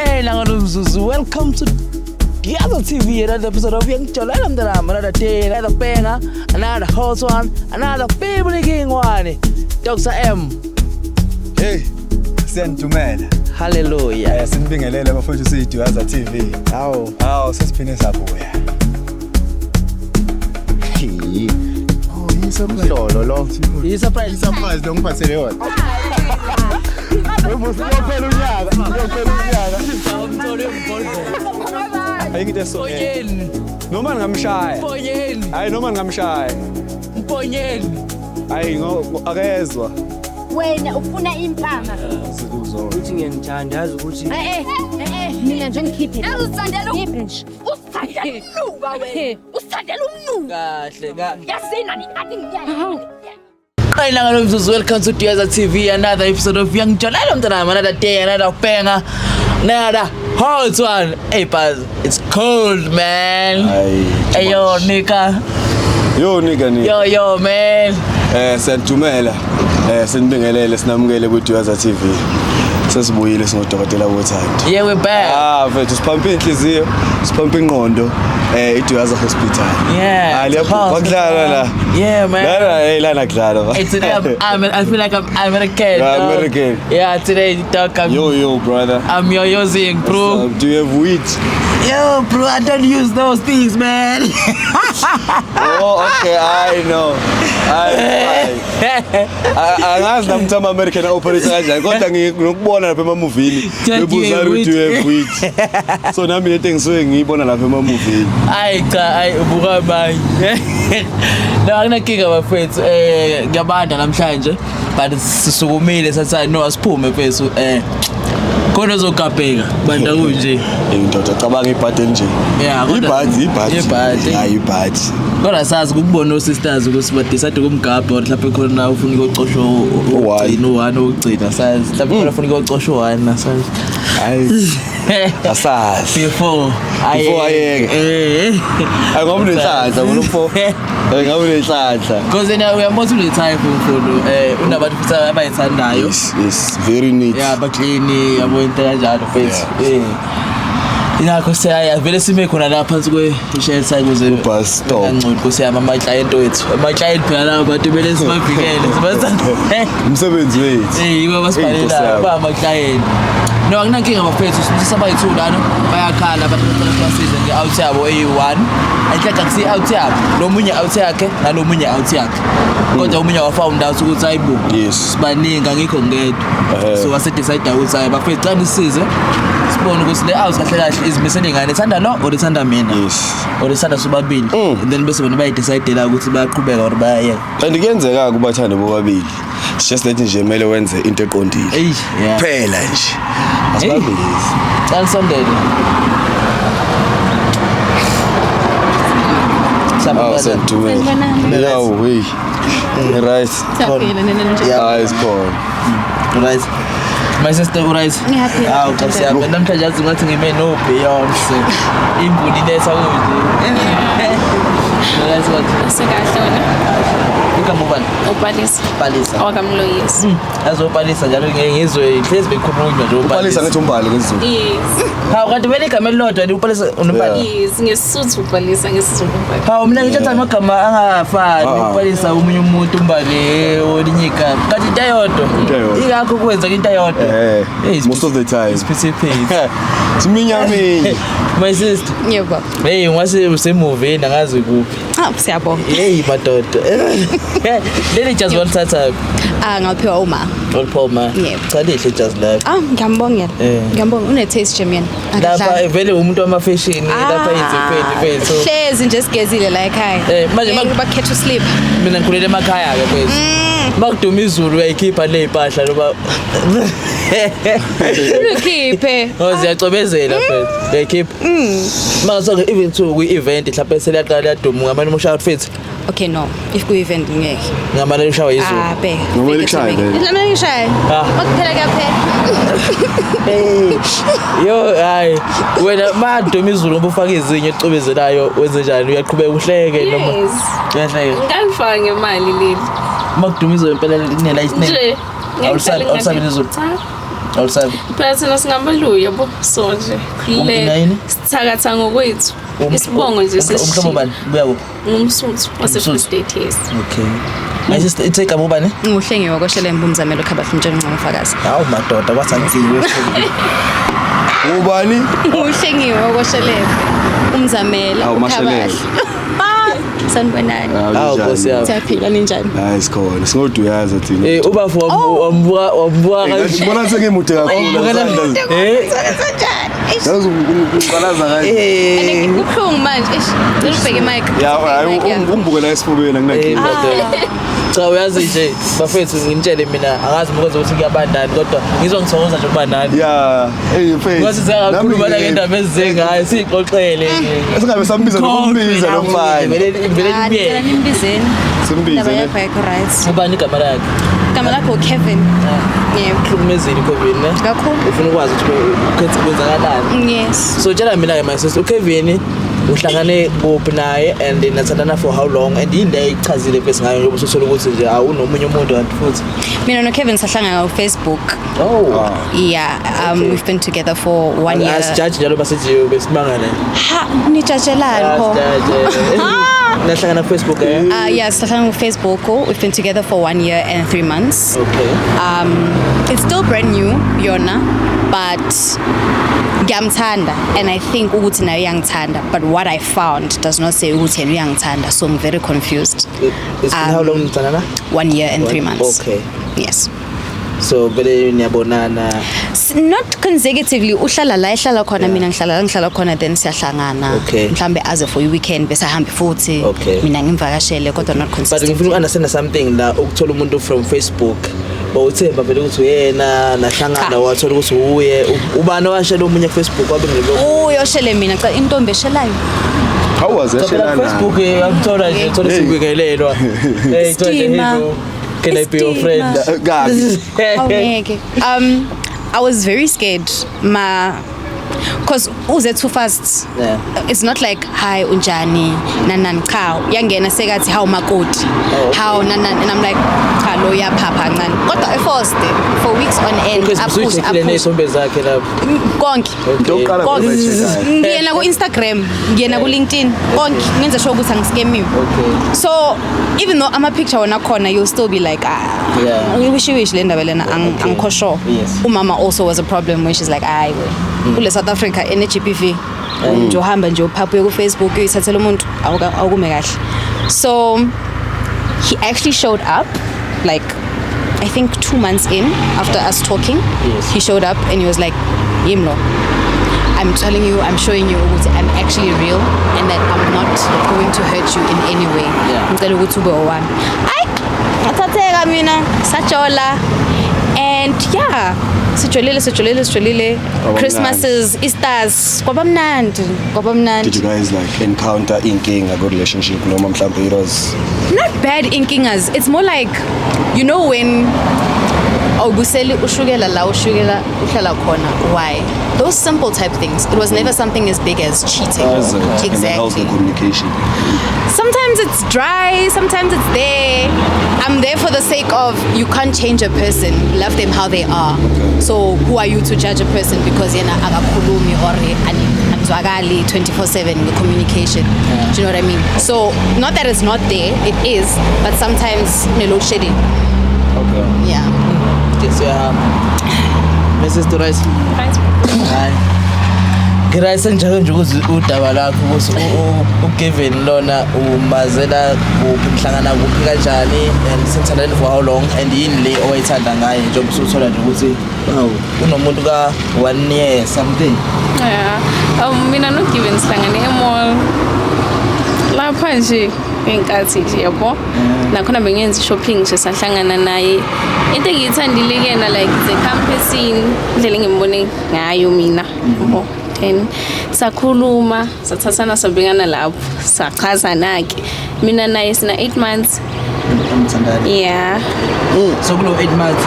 Hey, Mzuzu, welcome to Duyaza TV, another episode of Uyangijolela Mntanami, another day, another banger, another hot one, another family king one. Dr. M. Hey, siyanidumela. Hallelujah. Sinibingelele bafowethu siyiDuyaza TV. Hawu. Hawu, sesiphinde sabuya. Oh, yi-surprise. Lolo lo. Yi-surprise. Surprise lo ngiphathele yona. Uyophela unyaka, uyophela unyaka. Ayikho into eso. Mponyeni, Noma ngingamshaya. Mponyeni, Hayi noma ngingamshaya. Mponyeni. Hayi akezwa. Wena ufuna impama. Uthi ngiyangithanda, yazi ukuthi Eh eh, mina nje ngikhiphe. Uzithandela nje. Uzithandela umnuka wena. Uzithandela umnuka. Kahle ka. Yazini ani ngiyani. Qala ngalo, welcome to Duyaza TV, another episode of Uyangijolela Mntanami, another day, another banger, another hot one. Hey Buzz, it's cold, man. Hayi. Hey yo, nigga. Yo nigga ni. Yo yo man. Siyanidumela. Sinibingelele sinamukele kwiDuyaza TV. Sesibuyile singodokotela bothando. Yeah, we're back. Ah, mfethu siphampa inhliziyo, siphampa ingqondo. IDuyaza Hospital. Yeah. Ah, it's liyabhubha hot. kudlala la. Yeah, man. Lana, hey lana kudlala ba. Hey, today I feel like I'm American. You're Dog. American. Yeah, today, dog, I'm, Yo yo brother. I'm yo-yosing, bro. Do you have weed? Yo, bro, I don't use those things, man. Oh, okay, I know. I angazi nami ukuthi ama-American operate kanjani kodwa nginokubona lapha emamuvini Do you bebuzana have ukuthi do you have weed. So nami lento engisuke ngiyibona lapha emamuvini. Ayi cha, ayi ubuka manje. No, akunankinga bafethu. Ngiyabanda namhlanje, but sisukumile sathi no asiphume mfethu. Khona ozogabheka banda kunje. Hey ndoda, cabanga ibhadi elinje. Yeah, kodwa- Ibhadi, ibhadi. Ibhadi. Hayi ibhadi. Kodwa sazi ukubona o-sisters ukuthi badecide ukumgabha or mhlawumbe khona ufuna ukuyocoshwa U-one. ugcina u-one wokugcina, sazi mhlawumbe khona ufuna ukuyocoshwa u-one, sazi. Hayi. Asazi. Before Before ayeke. Eh. Hayi ngoba unenhlanhla ngoba mfo. Hayi ngoba unenhlanhla. Because yena uyambona une-type mfowethu, unabantu futhi abayithandayo. Yes, very neat. Yeah, baklini yabo into kanjalo mfethu. Ingakho siyaya vele sime khona la phansi kwe-shelter ukuze Bus stop. Kancane Nkosi yami, ama-client wethu. Ama-client phela labo bantu kumele sibavikele. Sibathanda. Umsebenzi wethu. Eh, yibo Hey, Nkosi abasibhalelayo yami. ba ama-client. No, akunankinga bafethu, sisabayithu lana bayakhala abantu bacela sibasize nge-out yabo eyi-one. Enhlanhla akusiyi-out yabo, lo munye out yakhe nalo munye out yakhe. Kodwa omunye wa-found out ukuthi hayibo. Yes. Sibaningi angikho ngedwa. So wase-decide ukuthi hayi bafethu cela nisisize sibone ukuthi le out kahle kahle izimisele ngani, ithanda lo or ithanda mina. Yes. Or ithanda sobabili. And then bese bona bayidecide ukuthi bayaqhubeka or bayayeka. And kuyenzeka kubathanda bobabili. It's just that nje kumele wenze into eqondile. Eyi, yeah. Phela nje. Asibambelezi. Cela nisondele. Awu siyadumela. Sanibonani. Yo, hey. Right. Siyaphila nina nje. Hayi sikhona. Right. My sister, right. Ngiyaphila. Hawu Nkosi yami, namhlanje yazi ngathi ngime no Beyonce. Imbuli letha kunje. Right what? Sekahle wena. Igama ubani? Upalisa. Palisa. Owakamloyisi. Azopalisa njalo ngeke ngizwe hlezi bekhulunywa nje Upalisa ngithi umbali ngesiZulu. Yes. Hawu kanti vele igama elilodwa ni upalisa unombali. Yes, ngesisuthu upalisa ngesizulu umbali. Hawu mina ngithatha amagama angafani Ah. upalisa omunye umuntu umbali olinye igama. Kanti into eyodwa. Into eyodwa. Ingakho kwenzeka into eyodwa. Eh, most of the time. Isiphithiphithi. Siminyaminya. My sister. Yebo. Hey, ngwase usemuvini angazi kuphi. Ah, siyabonga. Hey madoda. Leli jazi walithatha Ah, ngaphiwa uma. olipho ma. Yebo. Cha lihle jazi lakho. Ah, ngiyambongela. Eh. Ngiyambonga une taste gem yena. Lapha vele umuntu wama fashion lapha izipheni mfethu. Hlezi nje sigezile la ekhaya. Eh, manje bakhetha uslip. Mina ngikhulele emakhaya ke mfethu. Makuduma izulu uyayikhipha le impahla noma Ukhiphe. Oh ziyacobezela mfethu. Uyayikhipha. Mase even to kwi event mhlawumbe seliyaqala liyaduma ngamane umusha outfit Okay no, if ku event ngeke. ngamane ushawa izulu. Ah, bheka. Noma likushaye vele. Noma likushaye. Ah. Okuphela kuyaphela. Yo hayi wena maduma izulu ngoba ufaka izinyo ecobezelayo wenze njani uyaqhubeka uhleke noma Yes. uyahleka Ngalifaka ngemali leli. makuduma izulu impela linela isinene Nje. Awulisabi izulu. Cha. Awusabi. Phela thina singabaluyi yabo, so nje khululeka. Yini? Sithakatha ngokwethu. Isibongo nje Umhlobo sesishiye. bani? Buya kuphi? Ngumsuthu wase-Free Umsuthu. State, yes. Okay. My sister ithe igama ubani? Nguhlengiwe koShelembe uMzamelo Khabahle umtshela ungumfakazi. Hawu madoda kwathantsiwe. Ubani? Nguhlengiwe koShelembe uMzamelo Hawu, MaShelembe. Sanibonani. Hawu, Nkosi yami. Siyaphila ninjani? Hayi sikhona. Singoduyaza thina. Eh ubafo wambuka wambuka kanje. Ngibona sengimude kakhulu. Wambukela eh Yazi ungibalaza kanje. eh Kubuhlungu manje. Eish, cela ubheke mic. Ya, hayi ungibukela esifubeni Eh, anginankinga. madoda. Cha uyazi nje bafethu nginitshele mina angazi mukwenza ukuthi kuyabandani kodwa ngizwa ngithokoza nje ukuba nani. Ya, hey mfethu. Kwathi sengakhuluma la ngendaba ezizengayo sixoxele nje. Singabe sambiza nokumbiza lo mfana. Vele vele Ah, Ngicela nibuye. nimbizeni. Simbize Indaba ne. yakho ayikho right. Ubani igama lakhe? Igama lakho uKevin. Yebo. Hlukumezile uKevin ne? Kakhulu. Ufuna ukwazi ukuthi ukhethe kwenzakalani. Yes. So tshela mina ke my sister uKevin uhlangane kuphi naye and nathandana for how long and yini le ichazile mfethu ngayo njengoba usuthola ukuthi nje awunomunye umuntu kanti futhi Mina noKevin sahlangana ku-Facebook. oh Yeah, Okay. we've been together for 1 year. asijaji njalo basithi besimangane Ha, nijajelani pho? asijaji nahlangana ku Facebook eh Yeah, sahlangana ku-Facebook. We've been together for 1 year and 3 months. Okay. It's still brand new, yona, but ngiyamthanda and I think ukuthi naye uyangithanda, but what I found does not say ukuthi yena uyangithanda, so I'm very confused. It's been how long nithandana? 1 year and 3 months. Okay. Yes. So vele niyabonana. Not consecutively, uhlala la ehlala khona, mina ngihlala la ngihlala khona, then siyahlangana. Okay. Mhlambe aze for i-weekend bese ahambe futhi. Okay. Mina ngimvakashele kodwa not But consistently. ngifuna uku-understand something la ukuthola umuntu from Facebook. Bawuthemba vele ukuthi uyena nahlangana Cha. wathola ukuthi uye ubani owashela omunye ku Facebook wabengelo. Uyoshele mina cha intombi eshelayo. How was Phela eshelana? Facebook uyamthola nje uthola Hey. sibingelelwa. Hey thola nje Stima. hello. Can I be your Stima. friend? Kabi. Awungeke. I was very scared ma cause uze too fast. Yeah. It's not like hi unjani nanan cha uyangena sekathi how makoti. Oh, okay. How nanan and I'm like cha lo uyaphapha kancane. Kodwa I forced it for weeks on end. Because Aphuze, usucheckile aphuze. nezithombe zakhe lapho. Konke. Okay. Yokuqala Konke. vele Ngiyena ku Instagram, ngiyena ku LinkedIn, konke ngenza sure ukuthi angiskemiwe. Okay. So even though ama picture wona khona you'll still be like ah Yeah. wishy wish le ndaba lena Okay. angikho sure. Yes. Umama also was a problem where she's like hayi we kule South Africa ene GBV nje uhamba nje uphapha uye ku Facebook uyithathela umuntu awukume kahle. So he actually showed up like I think 2 months in after us talking. Yes. He showed up and he was like yimi lo I'm telling you, I'm showing you ukuthi I'm actually real and that I'm not going to hurt you in any way. Yeah. Ngicela ukuthi ube owami. Ay, ngathatheka mina, sajola. And yeah, sijolile sijolile sijolile. Kwaba Christmases, Easters, kwaba mnandi, kwaba Did you mnandi. guys like encounter inkinga ku relationship noma mhlawumbe it was Not bad inkingas. It's more like you know when awubuseli ushukela la ushukela uhlala khona why those simple type things. It was never something as big as cheating. Is it? And then how's the Exactly. communication? Sometimes it's dry, sometimes it's there. I'm there for the sake of you can't change a person. Love them how they are. Okay. So who are you to judge a person because yena akakhulumi or anizwakali 24/7 the communication. Do you know what I mean? So not that it's not there, it is, but sometimes no load shedding. Okay. Yeah. Okay, siyahamba. Mrs. Rice. Right. Hayi. Ngirayi njalo nje ukuthi udaba lakho ukuthi uGavin lona umazela kuphi mhlangana kuphi kanjani and sithandane for how long and yini le owayithanda ngaye njengoba usuthola nje ukuthi wow unomuntu ka 1 year something. Yeah. Mina noGiven sihlangane e-mall. Lapha nje ngenkathi nje yabo. Nakhona bengenza shopping nje sahlangana naye. Into engiyithandile kuyena like the campusing indlela engimbone ngayo mina yabo. Then sakhuluma sathathana sabekana lapho sachazana ke. Mina naye sina 8 months. Umthandane. Yeah. So kulo 8 months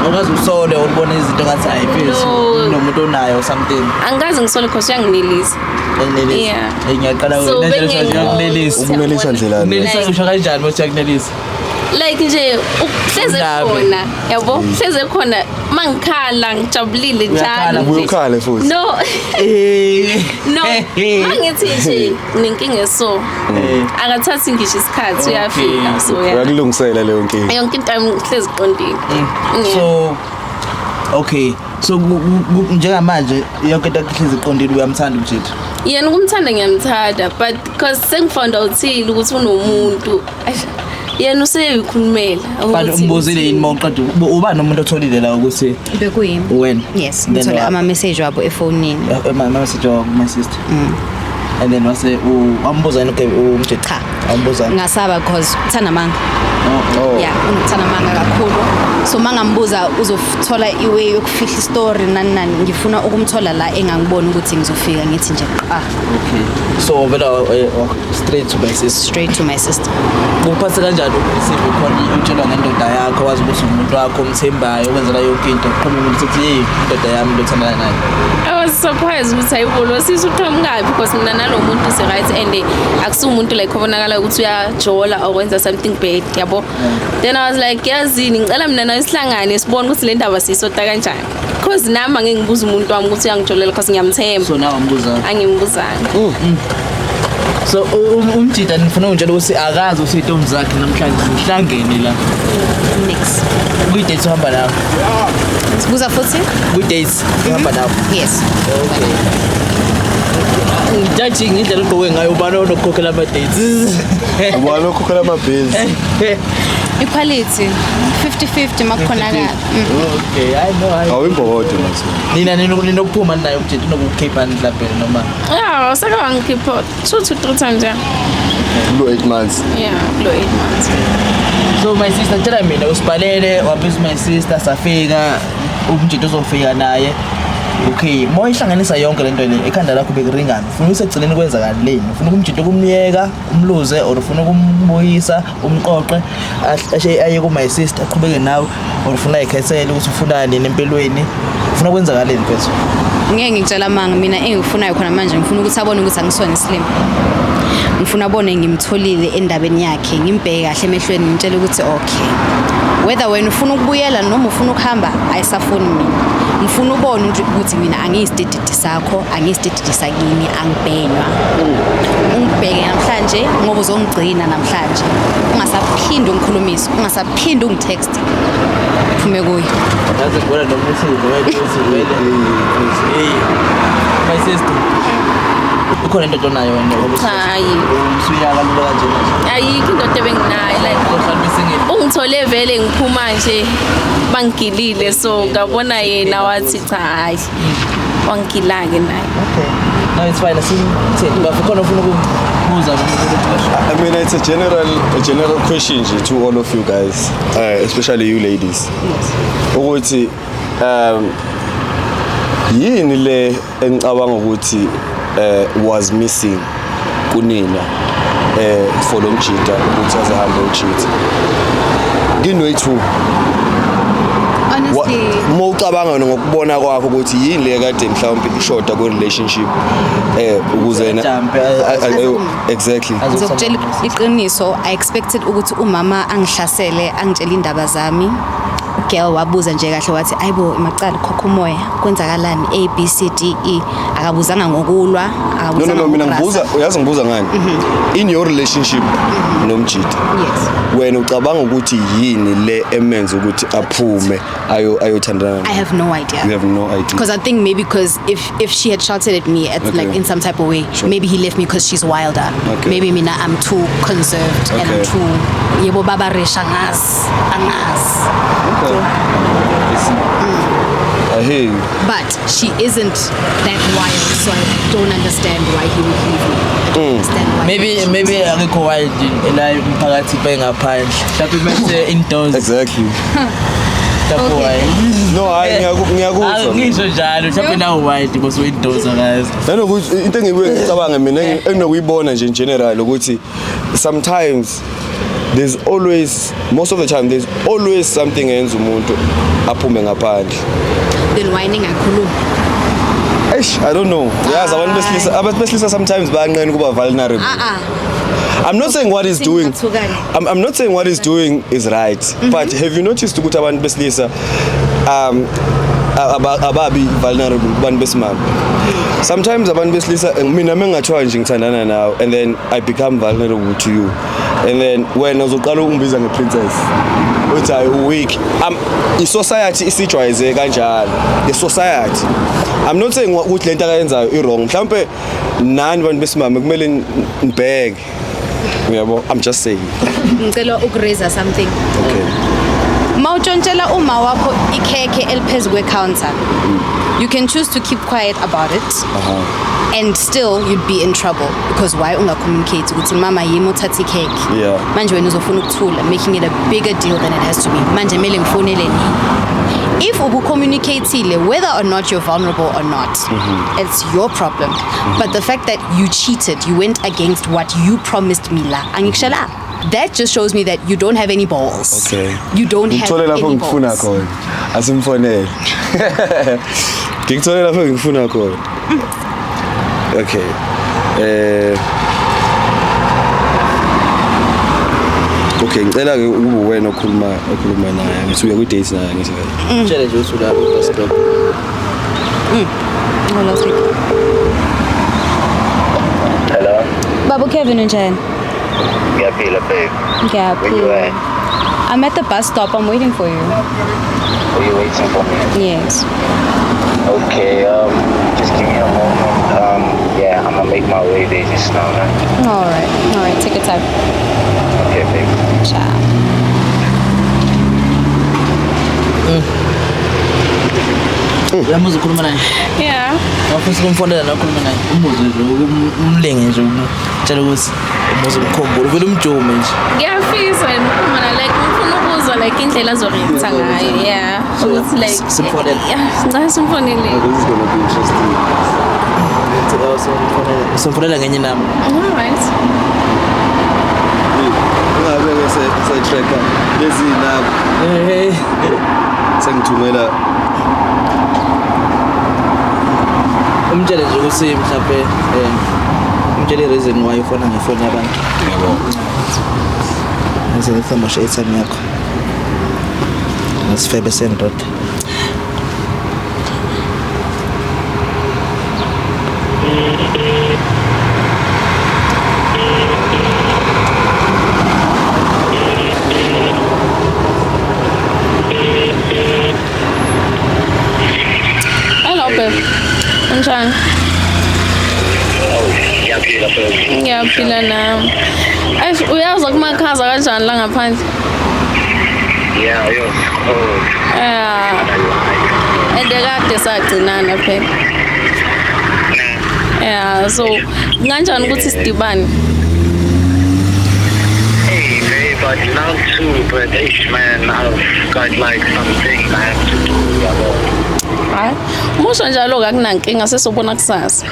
awukaze usole ubone izinto ngathi ayifisi No. nomuntu onayo something. Angikaze ngisole cause uyanginelisa. Enginelisa. Yeah. Ngiyaqala So wena bengingibona uyakunelisa. ukuthi Ukunelisa yabona. ndlelani? Ukunelisa usho kanjani mase uyakunelisa? Like nje uhleze Unabe. khona, yabo, hleze khona mangikhala ngijabulile Uyakhala njalo. Ubuye ukhale futhi. No. Eh. No, mangithi nje nenkinga eso. Akathathi ngisho isikhathi, uyafika, so yeah. Uyakulungisela leyo nkinga. Yonke into yami ihlezi iqondile. Yeah. So okay, so njengamanje yonke into ihlezi iqondile, uyamthanda umjita? Yena ukumthanda ngiyamthanda, but because sengifound outhile ukuthi unomuntu. Eish, yena useyikhulumela But umbuzile yini uma uqeda uba nomuntu otholile la ukuthi Bekuyimi. wena? Yes, Then ngithole ama-message wabo efonini. Ama-message wabo, my sister, and then wase wambuza yini umjita? Cha. Wambuza? Ngasaba because uthanda amanga. Oh. Yeah, unokuthanda amanga kakhulu, so mangambuza uzothola iway yokufihla istory, nani nani. Ngifuna ukumthola la engangiboni ukuthi ngizofika ngithi nje ah. Okay, so vela straight to my sister. Straight to my sister. Kuphathe kanjani ukureceive khona utshelwa ngendoda yakho, wazi ukuthi umuntu wakho omthembayo okwenzela yonke into, qhamuka umuntu uthi, "Hey, indoda yami lo thandana naye"? I was surprised ukuthi ayibo, lo sisi uqhamukaphi, because mina nalo muntu si-right and akusiwumuntu like obonakala ukuthi uyajola or wenza something bad, yabo. Then I was like, yazini, ngicela mina nawe sihlangane sibone ukuthi le ndaba siyisota kanjani, because nami angeke ngibuze umuntu wami ukuthi uyangijolela, because ngiyamthemba. So nawe ambuza? Angimbuzanga. So umjita nifuna ungitshela ukuthi akazi ukuthi iy'ntombi zakhe namhlanje zihlangene la? Nix. Kwi-date uhamba nawe? Sibuza futhi? Kwi-dates uhamba nawe? Yes. Okay, ngijaji ngendlela ogqoke ngayo, ubani onokukhokhela ama-dates? Ubani okhokhela ama-bills? Equality, 50-50 makukhonakala. Okay, hayi no, hayi. Awimbokodo mase. Nina ninokuphuma naye umjita, unokukhipha nihlabhele noma? Yeah, sake wangikhipha two to three times, yeah. Kulo 8 months. Yeah, kulo 8 months. So my sister, tshela mina, usibhalele wabiza my sister, safika, umjita uzofika naye. Okay, uma ihlanganisa yonke lento le ekhanda lakho, bekuringana, ufuna usegcineni kwenzakaleni? Ufuna ukumjita ukumyeka umluze or ufuna ukumbuyisa umqoqe aye ku my sister aqhubeke nawe, or ufuna ayikhethele ukuthi ufunani empilweni, ufuna kwenzakaleni mfethu? Ngeke ngikutshela amanga, mina engikufunayo khona manje, ngifuna ukuthi abone ukuthi angisona isilima. Ngifuna abone ngimtholile endabeni yakhe, ngimbheke kahle emehlweni, ngimtshele ukuthi okay, whether wena ufuna ukubuyela noma ufuna ukuhamba, ayisafuni mina. Ngifuna ubone ukuthi mina angiyisidididi sakho, angiyisidididi sakini, angibhenywa. Ungibheke namhlanje ngoba uzongigcina namhlanje, ungasaphindi ungikhulumise, ungasaphindi ungitext, phume kuyo. Yazi ngibona noma uthi vele, uthi vele, hey my sister, ukhona into onayo wena ngoba Cha, ayikho. usuyaka kalula kanjena nje? Ayikho indoda ebenginayo like. Uzohlala besingile. Ungithole vele ngiphuma nje, bangigilile, so ngabona yena wathi cha, hayi, wangigila-ke naye. Okay, no, it's fine. Asithini bafo, khona ufuna ukubuza? I mean, it's a general question nje to all of you guys, especially you ladies. Ukuthi yini le engicabanga ukuthi was missing kunina for lo mjita ukuthi azahambe uchitha kinoyi-2? Honestly, Uma ucabanga wena ngokubona kwakho ukuthi yini le kade mhlawumbe ishoda ku-relationship ukuze yena Jump, Exactly. Ngizokutshela iqiniso, I expected ukuthi umama angihlasele, angitshele indaba zami. Girl wabuza nje kahle wathi, "Ayibo macala, khokha umoya, kwenzakalani? A B C D E." Akabuzanga ngokulwa, No, no, akabuzanga no, mina ngokurasa. ngibuza, uyazi ngibuza ngani? In your relationship nomjita, Yes. wena ucabanga ukuthi yini le emenza ukuthi aphume ayothandana? I have no idea. You have no idea? Because I think maybe because if she had shouted at me at like in some type of way, maybe he left me because she's wilder. Maybe mina I'm too conserved and I'm too yebo baba resha, angazi, angazi. Okay. I hear you. But she isn't that wild, so I don't understand why he would leave me. I don't understand why. Maybe he would maybe akekho wild la umphakathi bengaphandle, mhlawumbe mase indoors. Mhlawumbe wild. No, hayi, ngiyakuzwa. Ngisho njalo, mhlawumbe nawo wild because indoors akazi. Nanokuthi into engibuye ngicabanga mina enginokuyibona nje in general ukuthi sometimes there's always, most of the time there's always something eyenza umuntu aphume ngaphandle. Then why ningakhulumi? Eish, I don't know. Yazi abantu besilisa sometimes bayanqena ukuba vulnerable. Ah. I'm not saying what he's doing. Singathukani. I'm not saying what he's doing is right, but have you noticed ukuthi abantu besilisa ababi vulnerable kubantu besimame? Sometimes abantu besilisa, mina mengathiwa nje ngithandana nawe and then I become vulnerable to you, and then wena uzoqala ungibiza nge-princess, uthi hayi, weak. I-society isijwayeze kanjalo, the society. I'm not saying ukuthi lento akayenzayo i-wrong. Mhlawumbe nani bantu besimame kumele nibheke, uyabo. I'm just saying. Ngicela ukuraise something. Okay. Mawutshontshela uma wakho ikhekhe eliphezu kwe-counter, you can choose to keep quiet about it and still you'd be in trouble, because why ungacommunicate ukuthi mama, yimi uthatha ikhekhe? Manje wena uzofuna ukuthula, making it a bigger deal than it has to be. Manje kumele ngifonele nini? If ubucommunicatile, whether or not you're vulnerable or not, it's your problem. But the fact that you cheated, you went against what you promised me la, angikushela, that just shows me that you don't have any balls. Okay. You don't have Ngithole lapho any ngifuna balls. khona. Asimfonele. Ngikuthole lapho ngifuna khona. Okay. Okay, ngicela ke ube wena okhuluma naye. Ngithi uya ku date naye, ngithi vele. Tshele nje ukuthi ulapho bus stop. Oh, last week. Hello. Baba Kevin, unjani? Ngiyaphila, babe. Where you Ngiyaphila. at? I'm at the bus stop. I'm waiting for you. Are you waiting for me? Yes. Okay, just give me a moment. Yeah, I'm gonna make my way there just now, man. All right. All right. Take your time. Okay, babe. Ciao. Uyamuzwa ukhuluma naye? Yeah. Awufisi ukumfonela nokhuluma naye? Umuzwe nje, umlenge nje, umtshele ukuthi umuze umkhumbule, vele umjume nje. Ngiyafisa ukukhuluma naye, like ngifuna ukuzwa like indlela azoreacta ngayo, yeah, ukuthi like Simfonele. Yeah, ngicela simfonele. This is gonna be interesting. Simfonela ngenye inamba. All right. Ungabe ke se tracker lezi namba Hey. sengithumela. Umtshele nje ukuthi mhlawumbe umtshele i-reason why ufona ngefoni yabantu. Yabo. Ngize ngifamoshe airtime yakho. Ngesifebe sendoda. Hello, babe. Unjani? Ngiyaphila, babe. Ngiyaphila nami. Eish, uyazwa kumakhaza kanjani la ngaphandle? Yeah, yo, it's cold. Yeah. I like. And kade sagcinana phela. Nah. Yeah, so kanjani ukuthi sidibane? Hey, babe, I'd love to, but eish, man, I've got like something I have to do, yabo. Hayi. Musho njalo akunankinga, sesobona kusasa.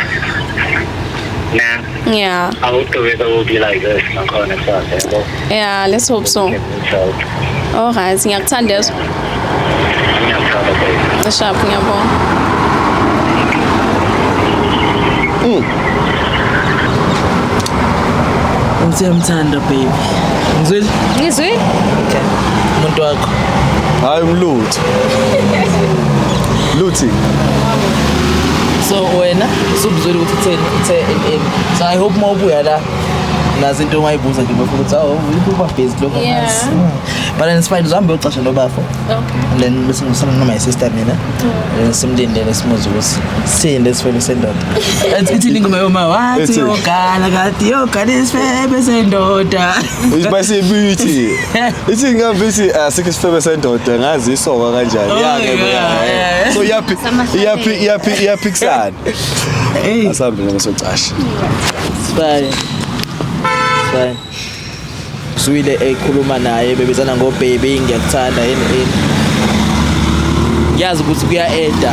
Nah. Yeah. I hope the weather will be like this nakhona kusasa, yabo. Yeah, let's hope so. We can meet out. All right, ngiyakuthanda yezo. Ngiyakuthanda, babe. Sharp, ngiyabonga. Uthi uyamthanda, baby. Ngizwile? Ngizwile? Okay. Umuntu wakho. Hayi, umlutho. Luthi. So wena usubuzwile ukuthi utheni, uthe in. So I hope mawubuya la nazi into ongayibuza nje bafo ukuthi awu, uba busy lokho Yeah. ngazi. But then it's fine, uzohambe uyoxasha lo bafo. Okay. And then bese ngisala noma my sister mina. And then simlindele simuze ukuthi sithini lesifebe sendoda. Ithi ingoma yoma wathi Ithi. yogala kade yogala isifebe sendoda. Isibayithi. Ithi ngambe ithi asikho isifebe sendoda, ngazi isoka kanjani. Oh, Ya ke yeah, yeah. So iyaphi iyaphi iyaphi iyaphikisana. Hey, Asambe noma socasha. it's fine. It's fine. Usuyile ekhuluma naye, bebizana ngo baby, ngiyakuthanda, yini yini. Ngiyazi ukuthi kuya-eda.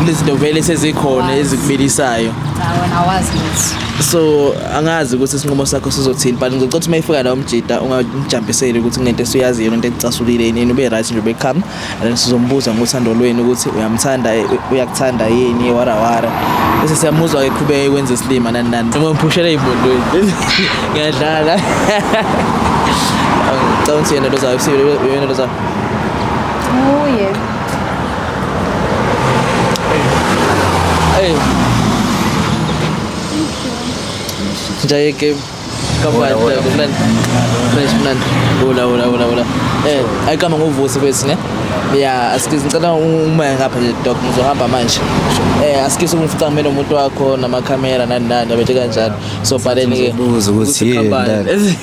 Kulezi zinto vele sezikhona ezikubilisayo. Cha, wena awazi lutho. So angazi ukuthi isinqumo sakho sizothini, but ngizocela ukuthi uma ifika la umjida ungamjampiseli ukuthi kunento esuyaziyo, into ekucasulile yini, ube right nje, ube calm, and then sizombuza ngothando lwenu ukuthi uyamthanda, uyakuthanda yini, wara wara, bese siyamuzwa ke qhubeke kwenza isilima nani nani, noma ngiphushele ey'motweni. Ngiyadlala. Ngicabanga ukuthi yena lozayo, yena lozayo. Uye. Hey. Njaye game. Kamani, kumnandi. Fresh, mnandi. Hola hola hola hola. Ayikama ngovusi kwethu ne. Yeah, asikise, ngicela uma ngapha nje doc, ngizohamba manje. Asikise ungifica ngimele umuntu wakho namakhamera nani nani abethe kanjalo. So bhaleni ke. Ngizobuza ukuthi yini ndani.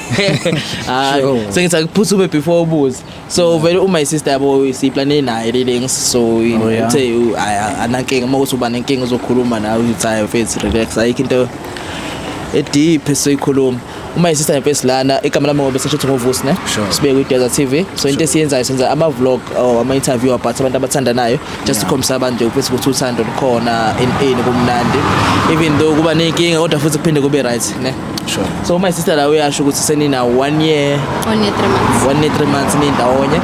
Hayi, sengithi akuphuthume before ubuze. So vele uma sister yabo siplane naye le, so uthe anankinga, uma kuthi uba nenkinga uzokhuluma nawe, uthi hayi mfethu, relax, ayikho into e-deep esiyikhuluma. Uma isister mfethu lana, igama lami ngoba sesho ngovusi ne, sibeke kwi-Desert TV. So into esiyenzayo, senza ama-vlog or ama-interview about abantu abathandanayo, just ukukhombisa abantu nje mfethu ukuthi uthando lukhona in kumnandi, even though kuba ney'nkinga, kodwa futhi kuphinde kube right ne. So my sister la uyasho ukuthi senina 1 year. 1 year 3 months. 1 year 3 months nindawonye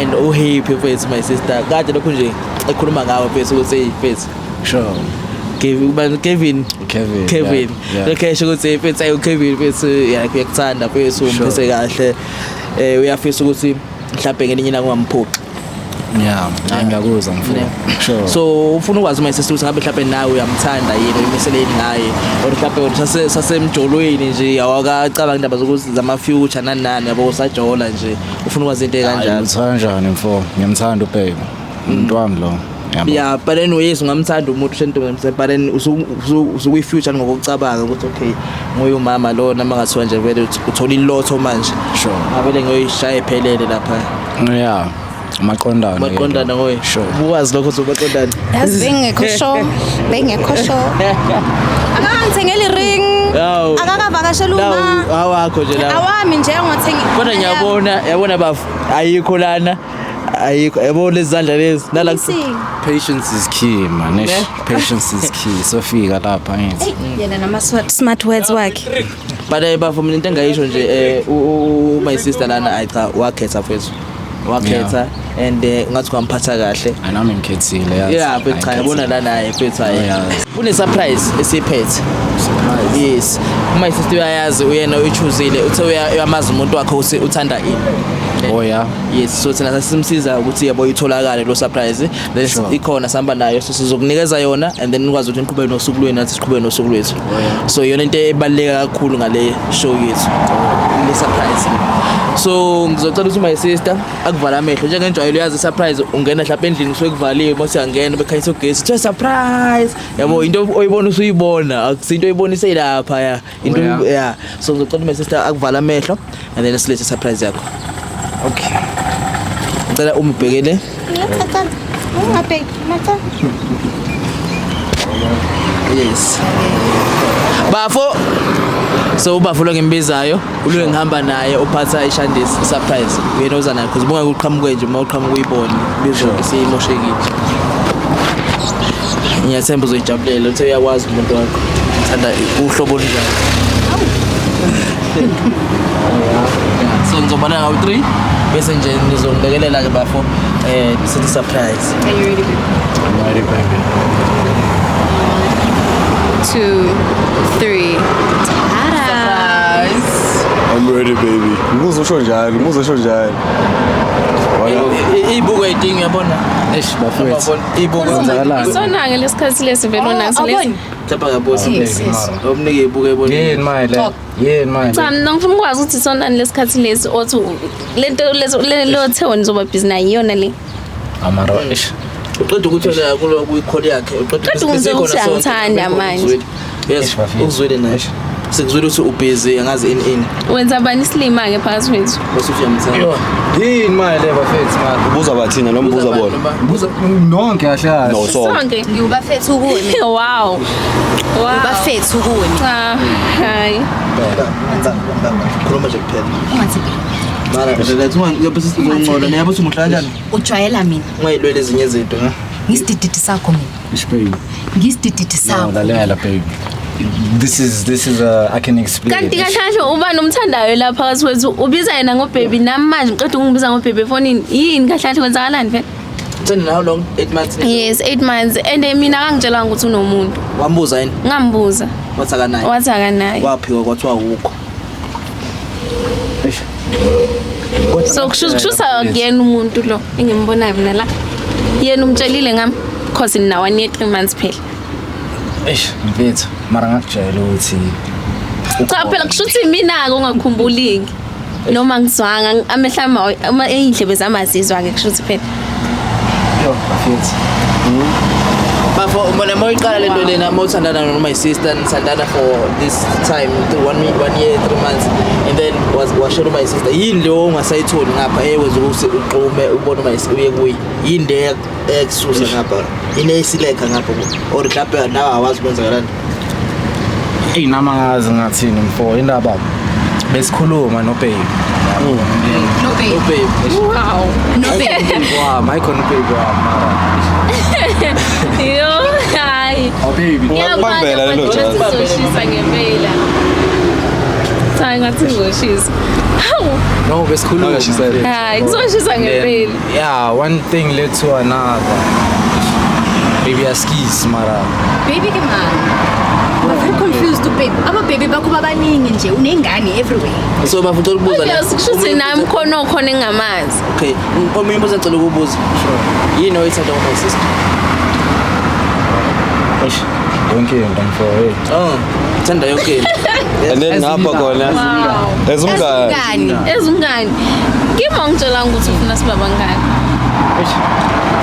and uhappy mfethu. My sister kade lokhu nje ekhuluma ngawe mfethu ukuthi hey mfethu. Kevin, Kevin. Kevin. Kevin. Yeah. Lokho esho ukuthi mfethu ayi Kevin mfethu uyakuthanda mfethu, umphethe kahle. Uyafisa ukuthi mhlawumbe ngelinye ilanga ungamphuci. Yeah, ngiyakuzwa mfowethu. Sure. So ufuna ukwazi my sister ukuthi ngabe mhlawumbe nawe uyamthanda yini, uyimiseleni ngaye, or mhlawumbe sasemjolweni nje, awakacabanga indaba zokuthi zama future nani nani, yabo, usajola nje, ufuna ukwazi into ekanjalo. Ngimthanda kanjani mfo? Ngiyamthanda ubaby. Umuntu wami lo. Yabo. Yeah, but then yes, ungamthanda umuntu shentombi, but then usukuyi future ngokucabanga ukuthi okay, nguye umama lo, noma ngathiwa nje vele uthola ilotho manje. Ngavele ngiyoyishaya iphelele lapha. Yeah. Maqondana. Maqondana ngoye. Sure. Ukwazi lokho uzobaqondana. Yazi bengekho sure. Bengekho sure. Akangithengeli ring. Akakavakashela uma. Awakho nje la. Awami nje ngothengi. Kodwa ngiyabona, yabona bafu, ayikho lana. Ayikho, yabo lezi zandla lezi. Nala. Patience is key, man. Patience is key. Sofika lapha ngithi. Yena nama smart words wakhe. But bafu, mina into engayisho nje, my sister lana ayi cha, wakhetha mfethu. Wakhetha and ngathi kwamphatha kahle. Anami ngikhethile yazi. Yeah, but cha, yabona la naye mfethu hayi. Kune surprise esiphethe. Surprise. Yes. My sister uyayazi, uyena uyichoosile, uthe uyamazi umuntu wakhe ukuthi uthanda ini. Oh yeah. Yes, so thina sasimsiza ukuthi yabo itholakale lo surprise. Then ikhona sihamba nayo, so sizokunikeza yona and then ukwazi ukuthi niqhubeke nosuku lwenu nathi siqhubeke nosuku lwethu. So iyona into ebaluleke kakhulu ngale show yethu. Le surprise. So ngizocela ukuthi my sister akuvala amehlo njengenjwayelo, uyazi surprise ungena mhlawumbe endlini kusuke kuvaliwe, mase uyangena bekhanyisa ugesi, kuthiwa surprise. Yabo, into oyibona usuyibona, akusinto oyibonise lapha ya. Into yeah. So ngizocela my sister akuvala amehlo and then silethe surprise yakho. Okay. Ngicela umbhekele. Ungabheki, matha. Yes. Bafo. So ubafo lo ngimbizayo, ulo ngihamba naye uphatha ishandisi surprise. Uyena oza naye because bonke uqhamuke nje, uma uqhamuka uyibone bizonke simoshekile. Ngiyathemba uzoyijabulela, uthe uyakwazi umuntu wakho. Uthanda uhlobo olunjani. So ngizobona ngawu 3 bese nje nizongilekelela ke bafo, sithi surprise. Are you ready baby? I'm ready baby. 2 3. Surprise. I'm ready baby. Ngizosho njalo, ngizosho njalo. Ibuko idinga yabona. Eish bafowethu. Ibuko. Sona ngalesikhathi lesi vele unaso lesi. Mhlawumbe akabosi. Omnike ibuko ebona. Yini manje? Yini manje? Cha, mina ngifuna ukwazi ukuthi sonani lesikhathi lesi othi lento lezo lothe wena uzoba busy nayo iyona le. Amaro eish. Uqeda ukuthi la kulo kuyikholi yakhe, uqeda ukuthi uyangithanda manje. Yes, ukuzwile naye. Sikuzwile ukuthi ubusy angazi ini ini. Wenza bani isilima ke phakathi kwethu? Bese uyamthanda. Yini manje le bafethu manje? Ubuza bathina noma ubuza bona? Ubuza nonke kahle kahle. No, sonke. Ngiyubafethu kuwe mina. Wow. Wow. Ubafethu kuwe mina. Cha, hayi. Khuluma nje kuphela. Ungathi Mara lethu ungabe sisizongcola niyabo ukuthi umuhle kanjani? Ujwayela mina. Ungayilweli ezinye izinto, ha? Ngisidididi sakho mina. Eish, babe. Ngisidididi No, sakho. lalela, babe. This is I can explain. Kanti kahle kahle ubani umthandayo la phakathi kwethu ubiza yena ngobhebi nami manje ngiqeda ukungibiza ngobhebi efonini yini kahle kahle kwenzakalani vele? Uthanda how long? 8 months. Yes, 8 months and mina akangitshelanga ukuthi unomuntu. Wambuza yini? Ngambuza. Wathi akanaye. Wathi akanaye. Waphika kwathiwa awukho. Eish. So kushusa kuyena umuntu lo engimbonayo mina la. Yena umtshelile ngami cause nina 1 year 3 months phela. Eish, mfethu, mara ngakujayela ukuthi Cha phela kusho ukuthi mina-ke ungakhumbuliki noma ngizwanga amehlo ami uma iy'ndlebe zami azizwa-ke kusho ukuthi phela. Yo, mfethu. Bafo, mina uma uyiqala lento lena uma uthandana noma my sister nithandana for this time 1 year 3 months and then washela my sister, yini leyo ongasayitholi ngapha ewenza ukuthi uxhume ubone uma uye kuye? Yini le ekususa ngapha, yini eyisilekha ngapha, or mhlawumbe nawe awazi kwenzakalani? Eyi, nami angazi ngathini, mfo. Indaba besikhuluma no babe. No babe. No babe. Wow. No babe. Wami, ayikhona ubabe wami mara. Yo, hayi. Oh baby. Ungakubambela lelo jazi. Ngizoshisa ngempela. Cha, ngathi ngizoshisa. Hawu. No, besikhuluma. Angashisa. Hayi, kuzoshisa ngempela. Yeah, one thing led to another. Baby askis mara. Baby ke man. I'm very confused, babe. Aba-baby bakho babaningi nje, unengane everywhere. So bafo, ucela ukubuza la. Obvious kusho ukuthi nami khona okhona engingamazi. Okay, omunye umbuzo engicela ukubuza, yini oyithanda ngo-my sister? Eish, yonke into, mfo, hey. Oh, uthanda yonke into. And then ngapha khona Wow. ezumngane. Ezumngani. Ezumngani. Kimi angitshelanga ukuthi ufuna sibe abangani.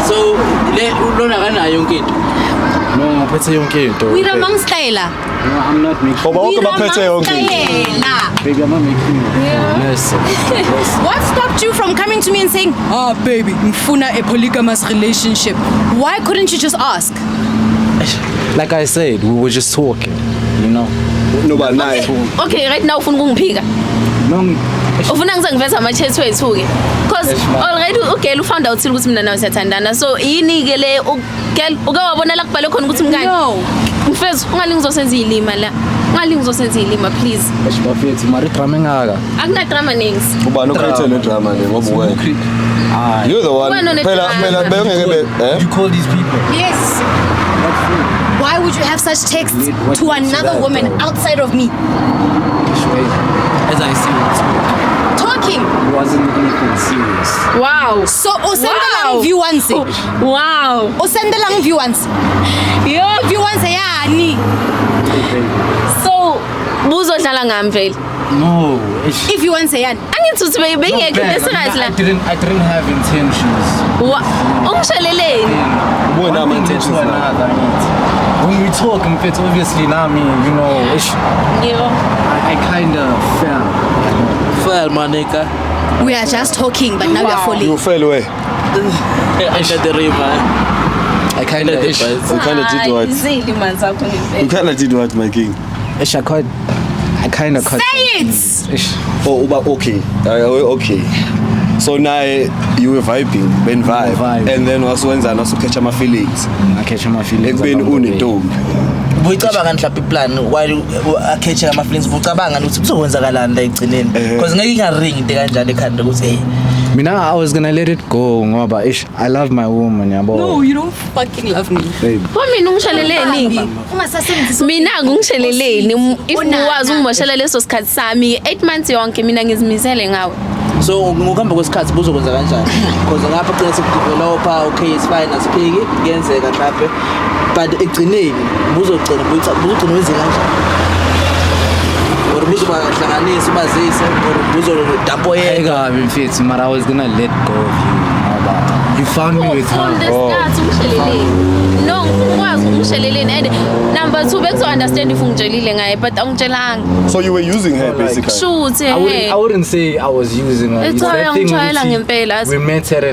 So le lona akanayo yonke into. No, ngiphethe yonke into. Wira mangstayela. No, I'm not making. Ngoba wonke baphethe yonke into. Mangstayela. Baby, I'm not making you. Listen. Listen. What stopped you from coming to me and saying, "Ah, baby, ngifuna a polygamous relationship"? Why couldn't you just ask? Like I said, we were just talking, you know. Noba naye. Okay, right now ufuna ukungiphika. No, Ufuna ngize ngiveze ama-chat wethu-ke. Cause Yes, ma'am. already ugirl ufound out ukuthi mina nawe siyathandana. So yini-ke le girl uke wabona la kubhalwe khona ukuthi mngani? No. Mfethu, ungalingi uzosenza iy'lima la. Ungalingi uzosenza iy'lima, please. Eish, bafethu, mara idrama engaka. Akuna-drama nings. Ubani ocreate le drama le? Ngoba wena. Ah, You're the one. Wena one Phela drama. phela bengeke be eh you call these people. Yes. Why would you have such texts What to led to another that, woman though? outside of me? Eish, babe. As I see it. Talking. It wasn't anything serious. Wow. So usendelang Wow. view once. Wow. Usendelang view once. Yo, View once yani. so buzodlala ngami vele. No, eish. If you want yani. Angithi uthi bengekho No, esight la. I didn't have intentions. Ungisheleleni. Ubuye One nama thing led intentions to na. another, angithi. When we talk, mfethu, obviously nami, eish, Yebo. I kind of fell. Fell, my nigga. We are just talking, but now we are Wow. falling. You fell away. Under the river. I kind Under of, the eish, bus. You kind of did what? Izilima zakho You ngempela. kind of did what, my king? eish, I kind of cut. Say it. Eish. Oh, uba okay. Okay. So now you were vibing, ben vibe, Vibe. and then wasuwenzana wasucatch ama feelings. I catch my feelings. Ekubeni along the way. unentombi. Buyicabanga mhlawumbe iplan while akhethe ama feelings, bucabanga ukuthi kuzokwenzakalani la ekugcineni? Because ngeke ingaringi into kanjalo ekhanda ukuthi hey. Mina, I was gonna let it go ngoba ish, I love my woman, yabo. No, you don't fucking love me. Babe. Pho mina ungisheleleni? Ungasasebenzisi Mina ngisheleleni if Onana. uwazi ungimoshela leso sikhathi sami 8 months yonke, mina ngizimisele ngawe. So ngokuhamba kwesikhathi buzokwenza kanjani? Because ngapha gcina sekudevelopa, okay, it's fine, asiphiki, kuyenzeka mhlawumbe, but ekugcineni buzogcina wenze kanjani? Or buzobahlanganisa ubazise, or buzodampo Hayi yedwa? kabi mfethu, mara I was gonna let go of you ngoba you found me with From her. the start ungisheleleni? No, ngifuna ukwazi ungisheleleni, and number 2 bekuzo-understand if ungitshelile ngaye, but awungitshelanga. So you were using her basically. Shoot. I wouldn't say I was using her. It's It's that thing uyangijwayela ukuthi ngempela. we met at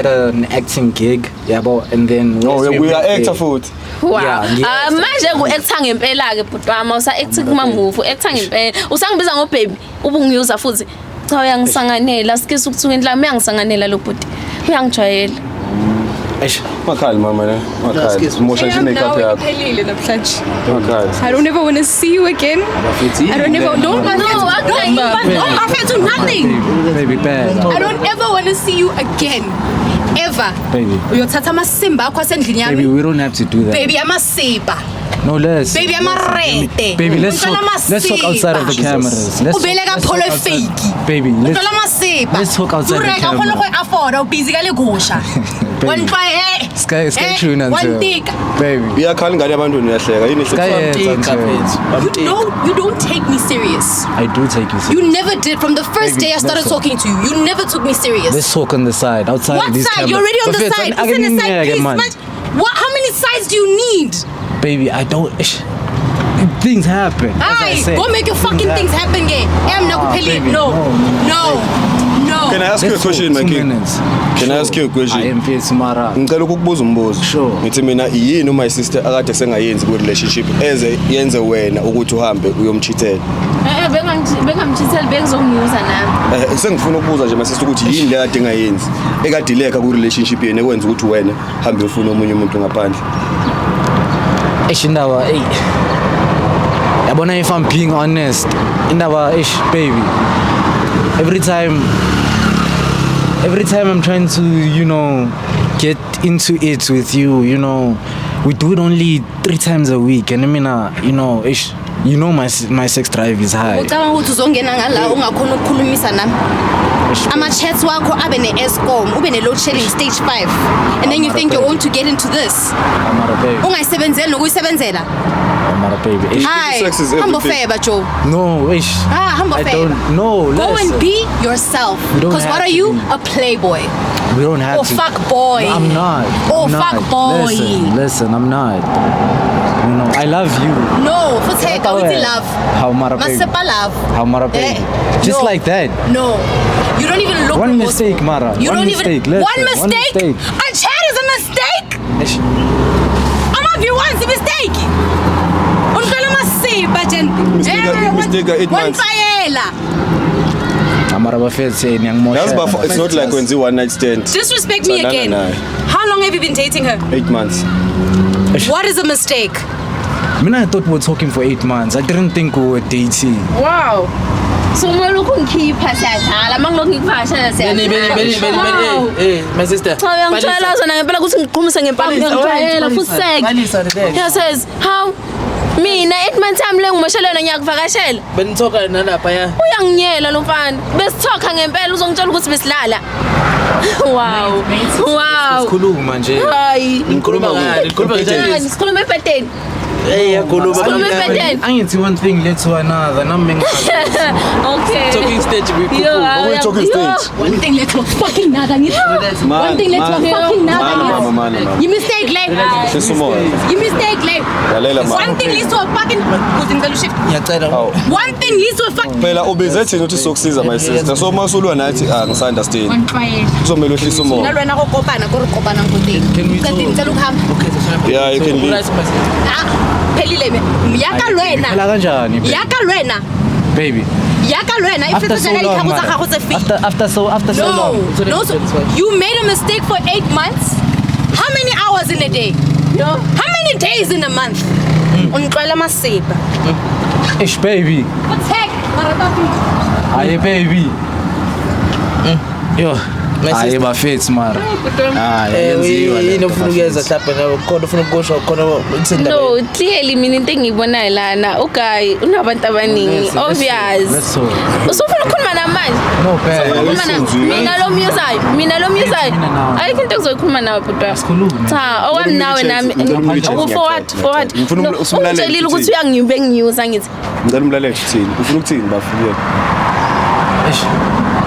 an acting gig, yabo, and then Oh, yes, we are met actor there. futhi. Wow. Yeah, ngiya- Ah, manje ku-actor ngempela-ke bhuti wami, awusa-acti kuma-movie, u-actor ngempela. Usangibiza ngobhebi, ubungiyuza futhi. Cha, uyangisanganela, sikise ukuthuka inhlama, uyangisanganela lo bhuti. Uyangijwayela. Eish. Makhali mama ne. Makhali. Mosha nje makeup yakho. Iphelile namhlanje. Makhali. I don't ever want to see you again. I don't ever don't don't nothing. Baby, bad. I don't ever want to see you again. Ever. Baby. Uyothatha amasimba akho asendlini Baby, yami. we don't have to do that. Baby amasimba. No less. Baby amarete. Baby, let's talk. Let's talk outside of the cameras. Let's Ubeleka let's talk pholo outside- fake. Baby, let's Utlola amasimba. let's talk outside the Ureka kgone camera. go afford, o busy ka legosha. Baby. Wa ntwa eh. Sky sky eh, tune wa until. ntika. Baby. Iyakhala ingane yabantu niyahleka. Yini Sky You don't take me serious. I do take you serious. You never did. From the first Baby, day I started listen. talking to you, you never took me serious. Let's talk on the side, outside What of these side? cameras. You're already on the Bafethu, side. ake It's in the side, ningiyeke please. man. What? How many sides do you need? Baby, I don't. Things happen. As I Aye, said. go make your fucking things happen, gay. Am Ah, baby, no, no, no. Can I ask you a Let's question, talk my two king? minutes. Can I ask you a question? I am Mfethu Mara. Ngicela ukukubuza umbuzo. Sure. Ngithi mina yini my sister akade sengayenzi ku relationship eze yenze wena ukuthi uhambe uyomchithela. Bengamchitheli bengizongiyuza nami. Sengifuna ukubuza nje my sister ukuthi yini le kade engayenzi ekade ilekha ku relationship yena ekwenza ukuthi wena hambe uyofuna omunye umuntu ngaphandle. Eish indaba, ey. Yabona, if I'm being honest, indaba, eish baby. Every time I'm trying to, you know, get into it with you, you know, we do it only 3 times a week, and I mean, you know, ish, you know, my sex drive is high. Ucabanga ukuthi uzongena ngala ungakhona ukukhulumisa nami. Ama chats wakho abe ne-Eskom, ube ne-load shedding stage 5, and then you think you're going to get into this. Amara baby. Ungayisebenzeli nokuyisebenzela. Amara baby. Ish. Hayi, hamba feba Joe. No, ish. Ah, hamba I feba. don't. No, Go listen. and be yourself. We don't Because have what are to you? be. A playboy. We don't have Or to. fuck boy. No, I'm not. Or I'm fuck not. boy. Listen, I'm not. You know, I love you. No, futheka with love. How mara baby. Masepa love. How mara baby. Eh, Just no. like that. No. You don't even look One remorseful. mistake, Mara. You One don't mistake. even Listen, one mistake? One mistake. A chat is a mistake. Eish. I'm of you once a mistake. Untwela masiba gente. Mistake 8 months. Wanfayela. Amara bafethu niyangimosha. That's bafo, it's not like wenze one night stand. Disrespect me Thandana again. naye. How long have you been dating her? 8 months. What is a mistake? Mina, I thought we were talking for 8 months. I didn't think we were dating. Wow. So uma lokhu ngikhipha siyadlala, uma ngilokhu ngikuvakashela siyadlala. Hey, my sister. Cha uyangitshela zona ngempela ukuthi ngiqhumise ngempama ngiyangitshela futhi sek. Yeah says how mina 8 months yami le ngimoshela yona ngiyakuvakashela. Benithoka nalapha ya. Uyanginyela lo mfana. Besithoka ngempela uzongitshela ukuthi besilala. Wow. Wow. Sikhuluma nje. Hayi. Ngikhuluma ngani? Ngikhuluma ngani? Sikhuluma ebhedeni. Hey, yakhuluma. Sikhuluma ebhedeni. Angithi one thing led to another. Nami Okay. Talking stage we Yo, talking stage. One thing led to a fucking another. One thing led to a fucking another. Mama. You mistake le. Sisumoya. You mistake le. Lalela mama. One thing leads to a fucking kuthi ngicela ushift. Ngiyacela. One thing leads to a fucking Phela ubize thina ukuthi sokusiza my sister. So masulwa nathi angisa-understand. Kuzomela wehlise umoya. Nalwena go kopana ko re kopanang ko teng. Qedile ngicela ukuhamba. Yeah, you can leave. Ah, phelile me. Yaka lwena. Phela kanjani? Yaka lwena. Baby. Yaka lwena if After it's so jaaka long, ditlhako tsa mara. gago tse fake. After so long. No, so you made a mistake for 8 months. How many hours in a day? No. How many days in a month? Untlwela masiba. Ish baby. Protect marata. Aye baby. Yo. Aye bafethu mara. Hayi yenziwa. Yini ofuna ukuyenza mhlawumbe nawe khona ufuna ukusho khona No, clearly mina into engiyibonayo lana uguy unabantu abaningi obvious. Usufuna ukukhuluma namanje? No bad. Mina lo myuzayo, mina lo myuzayo. Ayikho into engizoyikhuluma nawe bhuti wami. Cha, okwami nawe nami forward forward. Ungitshelile ukuthi uyangibe ngiyuza ngithi. Ngicela umlalele uthini? Ufuna ukuthini bafuyela?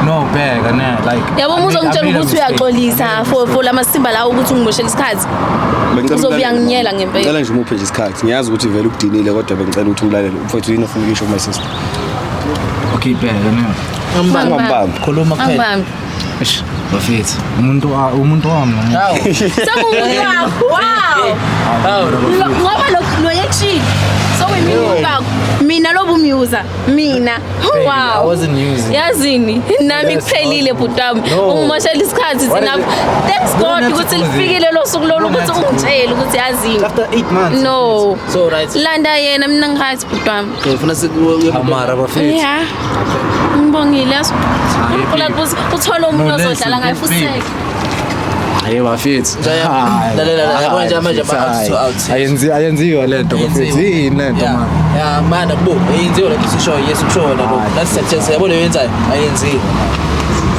No bad, ne like. Yabo uzongitshela ukuthi uyaxolisa for lamasimba lawo ukuthi ungimoshele isikhathi. Uzobuya nginyela ngempela. Ngicela nje umuphe nje isikhathi. Ngiyazi ukuthi vele ukudinile kodwa bengicela ukuthi umlalele. Mfowethu yini ofuna ukuyisho my sister? Okay bad, ne. Ngambamba. Khuluma kuphela. Eish, bafethu. Umuntu wami. Hawu. Sekumuntu wakho. Wow. Ngoba lo yekshini. So we mean wakho. Mina lo bumyuza. uyangi-use mina. Baby, Wow. I wasn't using. Yazini nami Yes, kuphelile bhuti wami. No. Ungimoshela isikhathi What thina. is it? Thanks God Don't have ukuthi to go there. lifikile lo suku lolu Don't ukuthi have to go ungitshele ukuthi yazini. After 8 months. No. So right. Landa yena mina ngihathi bhuti wami. Okay, ufuna Amara bafethu. Yeah. Ngibongile yazi. uNkulunkulu akubuze uthole umuntu No, listen, ozodlala ngaye futhi. baby. Hayi bafethu. Jaya, lalela, la, yabona nje manje ama-out to out. Ayenziwa lento bafethu. Yini lento Yeah. man? Yeah, mana bo, ayenziwe lento sisho yes usho wena lo. That's success. Yabo leyo yenzayo ayenziwe.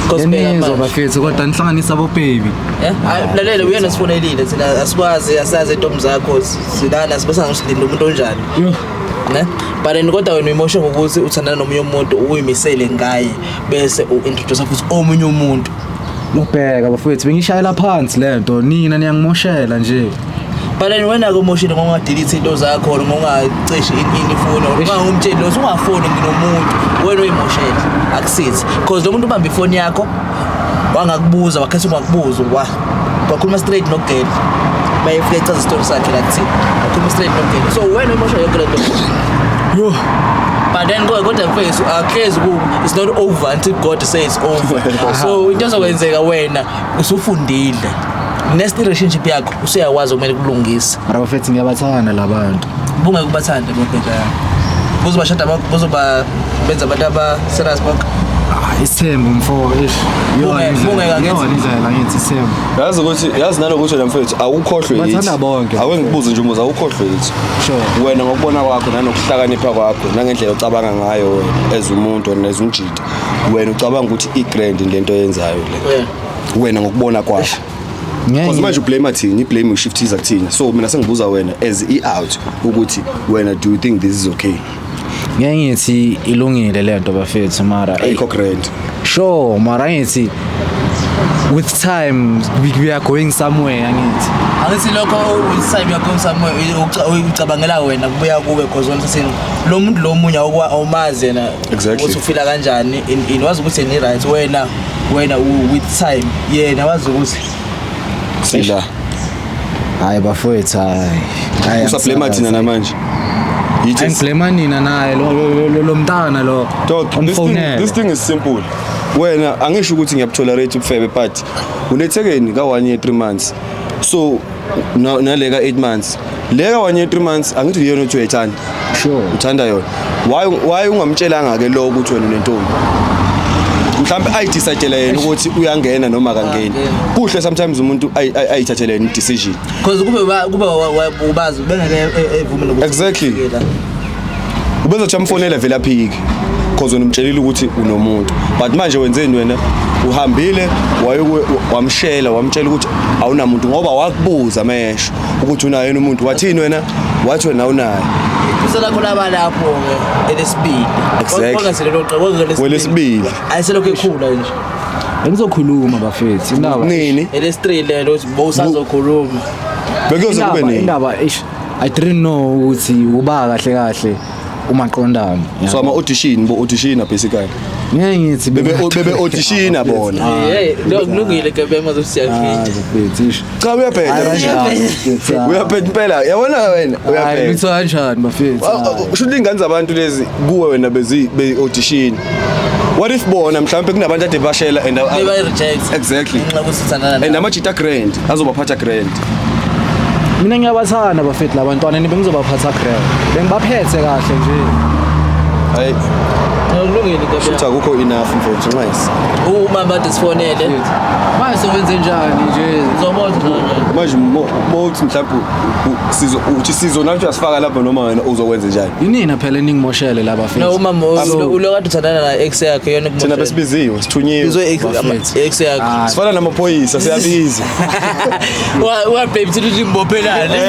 Because phela Yenizwa manje. bafethu kodwa nihlanganisa abo baby. Eh, hayi, lalela uyena sifonelile thina asikwazi asazi intombi zakho silana sibese ngisilinde umuntu onjani. Yo. Ne? But then kodwa wena uyimoshe ngokuthi uthandana nomunye umuntu uyimisele ngaye bese u-introduce futhi omunye umuntu. Ubheka bafethu bengishayela phansi lento nina niyangimoshela nje. But then wena ke umoshile ngokungadelete into zakho or ngokungacishi ini ifoni or ungangumtsheli lo ungafoni nginomuntu wena uyimoshele akusizi because lo muntu ubamba ifoni yakho wangakubuza wakhetha ungakubuza wa wakhuluma straight nogirl mayefika echaza isitori sakhe la kuthini wakhuluma straight nogirl so wena uyimoshele yonke le nto. Yo. But then kodwa mfethu akuhlezi ku it's not over until God says it's over. So into ezokwenzeka wena usufundile next relationship yakho usuyakwazi okumele kulungise. Mara bafethu ngiyabathanda labantu. Bungeke ubathande bonke njalo. Buzobashada buzoba benza abantu aba serious bonke. Ah, isithembu mfo ish. Yona Bungeke angithi. Yona indlela ngithi isithembu. Yazi ukuthi yazi nalokuthi wena mfethu awukhohlwe yithi. Bathanda bonke. Ake ngikubuze nje umuzi awukhohlwe yithi. Sure. Wena ngokubona kwakho nanokuhlakanipha kwakho nangendlela ocabanga ngayo wena as umuntu wena as umjita. Wena ucabanga ukuthi i-grand lento oyenzayo le. Yeah. Wena ngokubona kwakho. Because manje ublame thina, iblame ushiftiza kuthina. So mina sengibuza wena as i-out ukuthi wena do you think this is okay? Ngeke ngithi ilungile lento bafethu mara Ayikho grand. Sure, mara ngithi with time we are going somewhere angithi. Angithi lokho with time you're going somewhere ucabangela wena kubuya kuwe because wena sesini lo muntu lo munye awumazi yena Exactly. ukuthi ufila kanjani in wazi ukuthi yena i-right wena with time yena wazi ukuthi Sila. Hayi bafethu hayi. Hayi, Usablame thina namanje. Yithi Angiblame nina naye lo mntana lo. Dog, this thing is simple. Wena angisho ukuthi ngiyabutolerate ubufebe but unethekeni ka 1 year 3 months. So nale ka 8 months. Le ka 1 year 3 months angithi uyena othi uyayithanda. Sure. Uthanda yona. Why ungamtshelanga ke lo ukuthi wena unentombi? Mhlambe ayidecide yena ukuthi uyangena noma akangeni. Kuhle sometimes umuntu ayithathele yena decision. because kube ubazi bengeke evume nokuthi Exactly. Ubezothi amfonela vele aphike. Because wena umtshelile ukuthi unomuntu. But manje wenzeni wena? Uhambile wamshela wamtshela ukuthi awunamuntu ngoba wakubuza mesho ukuthi unaye yena umuntu. Wathini wena? Wathi wena awunaye. Kusela khona abalapho ke elesibili. Exactly. Kwangazelelo qoqa Welesibili. Ayiselokhu ekhula nje. Bengizokhuluma bafethu indaba. Nini? Elesi3 lelo uthi bowusazokhuluma. Bekuyoze kube nini? Indaba ish I didn't know ukuthi uba kahle kahle umaqondana. So ama audition bo audition basically. Ngeke ngithi Bebe auditiona bona. Hey, kulungile ke bema zokuthi siyakhinda. Bafethu ish. Cha uyabheda. Uyabheda impela. Yabona wena Hayi uyabheda. lutho kanjani bafethu. Usho ukuthi ingane zabantu lezi kuwe wena bezi be audition. What if bona mhlawumbe kunabantu ade bashela and Beba reject. Exactly. Ngenxa yokuthi uthandana And amajita grand azobaphatha grand. Mina ngiyabathanda bafethu labantwana bengizobaphatha grand. Bengibaphethe kahle nje. Hayi Kulungile ke futhi akukho enough mfowethu nice. Uma bade sifonele. Manje sokwenze njani nje? Uzobona nje. Manje mawuthi mhlawumbe sizo uthi sizo nathi uyasifaka lapha noma wena uzokwenza njani? Yinina phela eningimoshele la bafethu. No uma ulo kade uthandana na ex yakhe yona Thina besibiziwe sithunyiwe. Bizwe ex yakhe. Sifana namaphoyisa siyabiza. Wa baby thina uthi ngibophelane.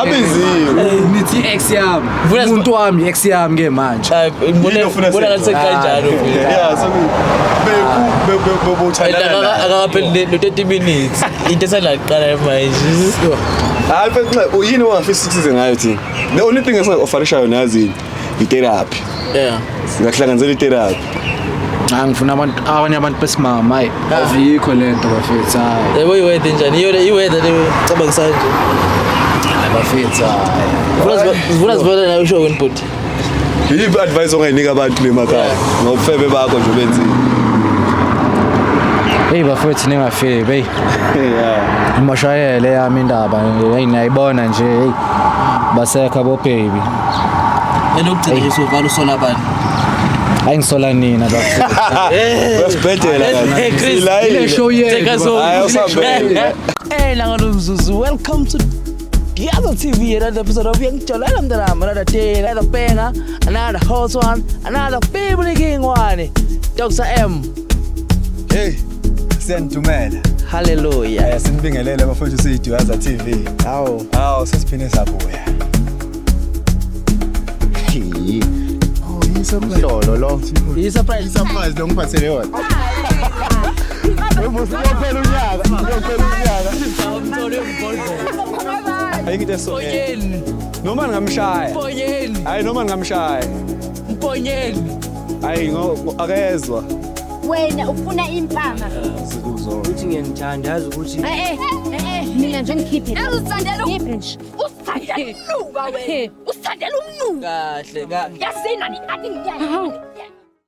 Abiziwe. Nithi ex yami. Umuntu wami ex yami ke manje. Ngibona ngathi sekanjalo. Yeah, so beku bebuthandana. Akakapheli no 30 minutes. Into esandaqala manje. Hayi mfethu uyini ongafisa ukusize ngayo thina? The only thing esinga-offerishayo nazini i-therapy. Yeah. Singakuhlanganisela i-therapy. Ah ngifuna abantu abanye abantu besimama hayi avikho lento bafethu hayi. Yebo i-weather njani? Iyo i-weather le cabangisa nje. Hayi bafethu hayi. Vula zibona nawe usho wena bhuti. Yiphi advice ongayinika abantu lemakhaya ngobufebe bakho nje benzile? Hey bafowethu, ningafebi, hey. Yeah. Imoshayele yami indaba, hey, niyayibona nje, hey. Basekho abo baby. Elokugcina nje sovala, usola abantu. Hayi, ngisola nina bafowethu. Uyasibhedela. Hey, Chris, Silayile. Show yethu. Take us home. Hayi, awusambele. Hey, nangalo mzuzu, welcome to Giazo TV, another episode of Uyangijolela Mntanami, another day, another banger, another hot one, another family king one. Dr. M. Hey, siyanidumela. Hallelujah. Sinibingelele bafowethu, siyiDuyaza TV. Hawu. Hawu, sesiphinde sabuya. Oh, yi-surprise. Lolo lo. I-surprise. I-surprise lo ngiphathele yona. Uyophela unyaka, uyophela unyaka. Ayikho into eso. Mponyeni, Noma ningamshaya. Mponyeni, Hayi, noma ningamshaya. Mponyeni. Hayi, akezwa. Wena ufuna impama. Uthi ngiyangithanda, yazi ukuthi Eh eh, mina nje ngikhiphe. Uzithandela, nje usithandela umnuka wena. Usithandela umnuka. Kahle, kahle. Yazini ani.